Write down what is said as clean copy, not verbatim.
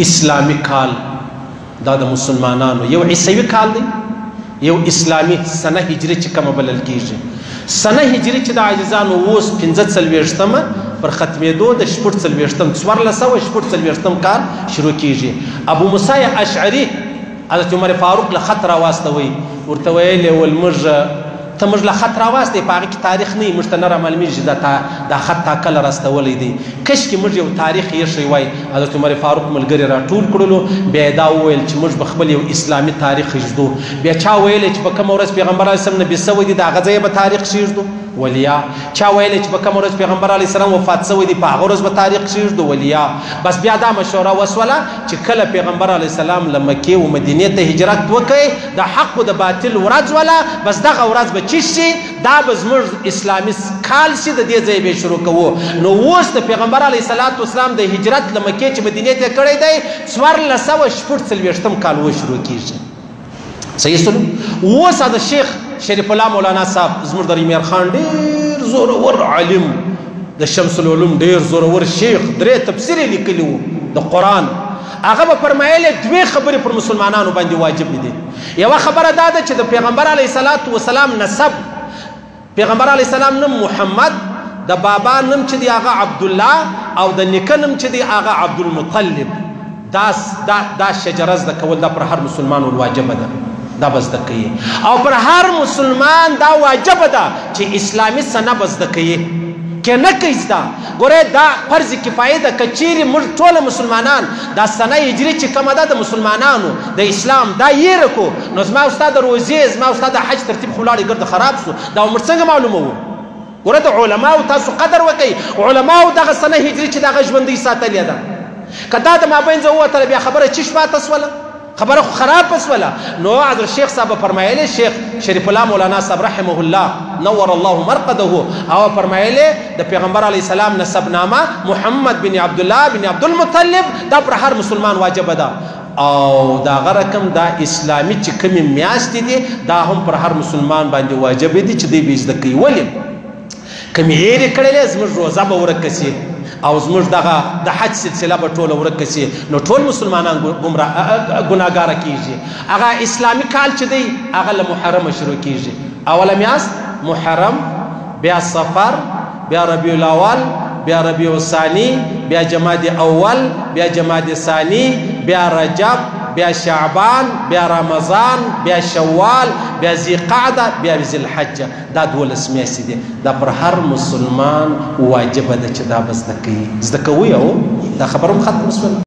اسلامي کال دا د مسلمانانو یو عیسوي کال دی، یو اسلامي سنه هجري چې کومه بلل کېږي. سنه هجري چې د عزیزانو اوس 45مه پر ختمېدو د 46م 1446 کال شروع کېږي. ابو موسی اشعري حضرت عمر فاروق له خط راواستوي، ورته ویل یې ول موږ ته موږ له خط راواستوې، په هغه کې تاریخ نه وي، موږ ته نه رامعلومېږي چې دا خط تا کله راستولی دی، کشکې موږ یو تاریخ ایښی وای. حضرت عمر فاروق ملګري راټول کړلو، بیا یې دا وویل چې موږ به خپل یو اسلامي تاریخ ږدو. بیا چا ویلې چې په کومه ورځ پیغمبر علیه السلام نبي سوی دی د هغه ځایه به تاریخ کښېږدو؟ ولیا. چا ویلې چې په کومه ورځ پیغمبر علیه السلام وفات سوی دی په هغه ورځ به تاریخ کښېږدو؟ ولیا. بس بیا دا مشوره وسوله چې کله پیغمبر علیه السلام له مکې و مدینې ته هجرت وکړي د حق و د باطل ورځ وله، بس دغه ورځ به چې شي دا به زموږ اسلامي کال شي، د دې ځای به شروع کوو. نو اوس د پیغمبر علیه الصلاة والسلام د هجرت له مکې چې مدینې ته کړی دی 1446 کال و شروع کېږي. صحیح سلو. اوس د شیخ شریف الله مولانا صاحب زموږ د ریمیر خان ډېر زورور عالم، د شمس العلوم ډېر زورور شیخ، درې تفسیر یې لیکلي وو د قرآن. هغه به فرمایلې دوې خبرې پر مسلمانانو باندې واجب دي. یوه خبره دا ده چې د پیغمبر علیه الصلاة والسلام نسب، پیغمبر علیه السلام نوم محمد، د بابا نوم چې دی هغه عبدالله، او د نیکه نوم چې دی هغه عبدالمطلب. دا شجره زده کول دا پر هر مسلمان واجب ده، دا به زده کوي. او پر هر مسلمان دا واجب ده چې اسلامي سنه به زده کوي، که نه کوي زده. ګوره دا فرض کفایه ده، که چیرې موږ ټوله مسلمانان دا سنه هجري چې کومه ده د مسلمانانو د اسلام دا یې رکو، نو زما او ستا د روزې، زما او ستا د حج ترتیب خو لاړې ګرده خراب سو، دا موږ څنګه معلوموو؟ ګوره د علماو تاسو قدر وکئ، علماو دغه سنه هجري چې دغه ژوندۍ ساتلې ده، که دا د مابینځه ووتله بیا خبره چیش پاته سوله؟ خبره خو خرابه سوله. نو حضرت شیخ صاحب فرمایلی، شیخ شریف الله مولانا صاحب رحمه الله نور الله مرقده، او فرمایلی د پیغمبر علیه السلام نسب نامه محمد بن عبدالله بن عبدالمطلب دا پر هر مسلمان واجب ده. او دا هغه رقم دا اسلامي چې کومې میاشتې دي دا هم پر هر مسلمان باندې واجب دي چې دی به زده کوي. ولې که مې هېرې کړلې زموږ روزه به ورکه سي او زموږ دغه د حج سلسله به ټوله ورکه سي، نو ټول مسلمانان ګناهګاره کېږي. هغه اسلامي کال چې دی هغه له محرمه شروع کېږي. اوله میاشت محرم، بیا صفر، بیا ربیع الاول، بیا ربیع الثانی، بیا جمادی اول، بیا جمادی ثانی، بیا رجب، بیا شعبان، بیا رمضان، بیا شوال، بیا ذی قعده، بیا ذی الحجه. دا 12 میاشتې دي. دا پر هر مسلمان واجبه ده چې دا به زده کوي، زده کوي. او دا خبره هم ختمه سوله.